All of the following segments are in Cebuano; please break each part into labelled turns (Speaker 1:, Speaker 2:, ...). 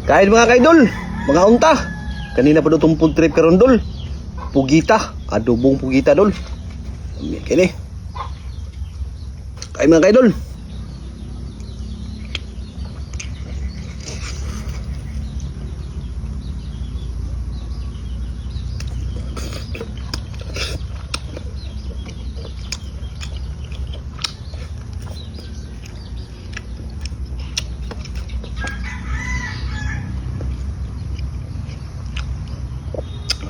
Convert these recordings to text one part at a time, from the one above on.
Speaker 1: Kain, mga kaidol, mga unta. Kanina pa itong food trip karon, dol. Pugita, adobong pugita, dol. Kini. Kain, mga kaidol.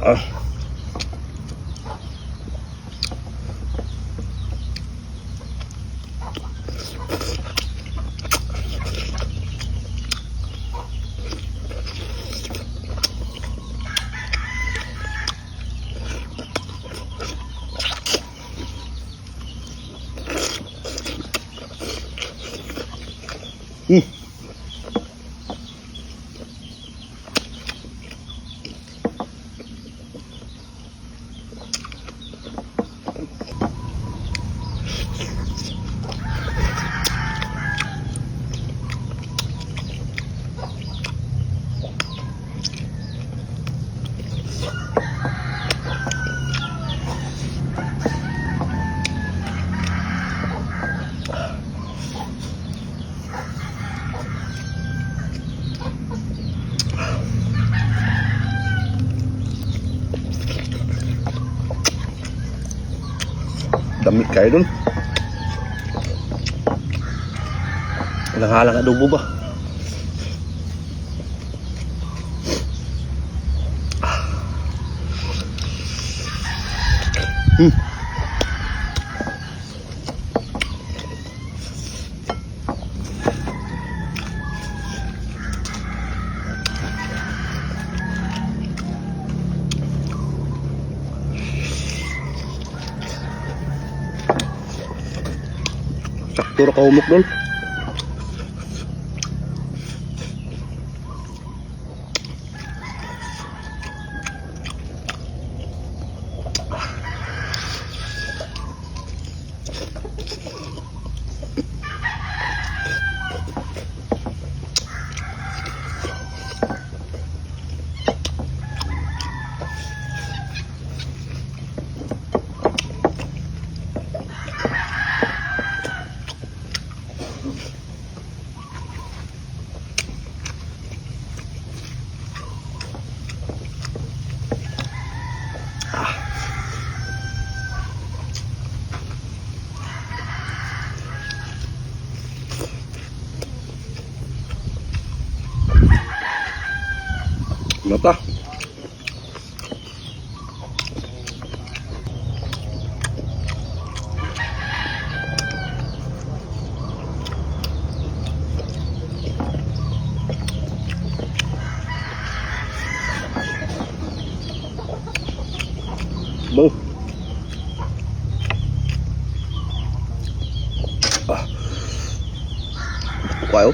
Speaker 1: Ah. Damit kayo dun. Walang halang adobo ba? Sakto ra kahumok, dol. Mata. Bo. Ah. Kayo.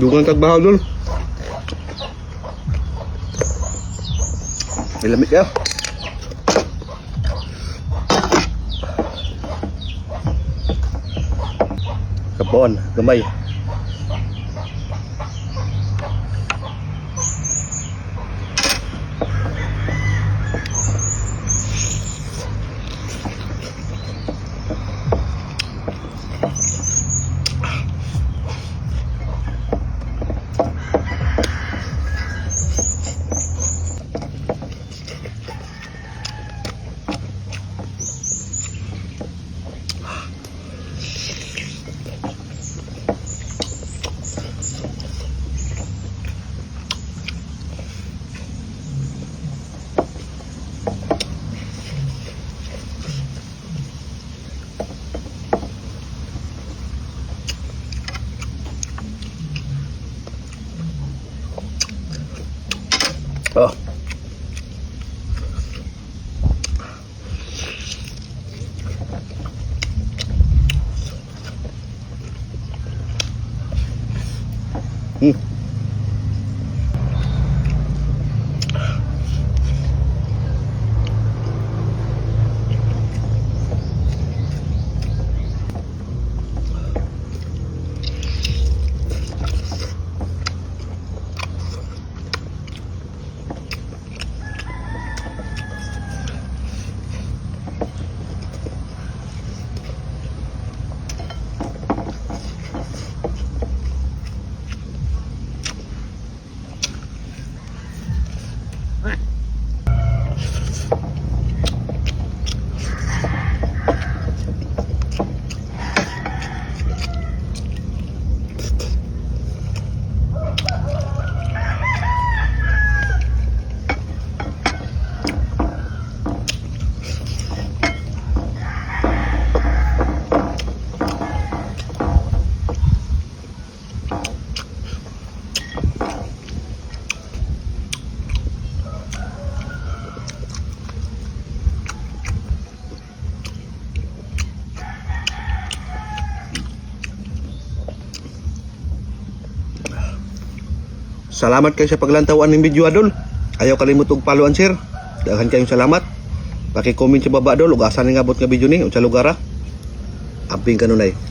Speaker 1: Dugang tagbahaw, dol. Ilamit ka. Kapon, gamay. Salamat kayo sa paglantaw aning video, adol. Ayaw kalimot og follow and share. Daghan kayong salamat. Paki-comment sa baba, dol, ug asa ning abot nga video ni, unsa lugar ah. Amping kanunay.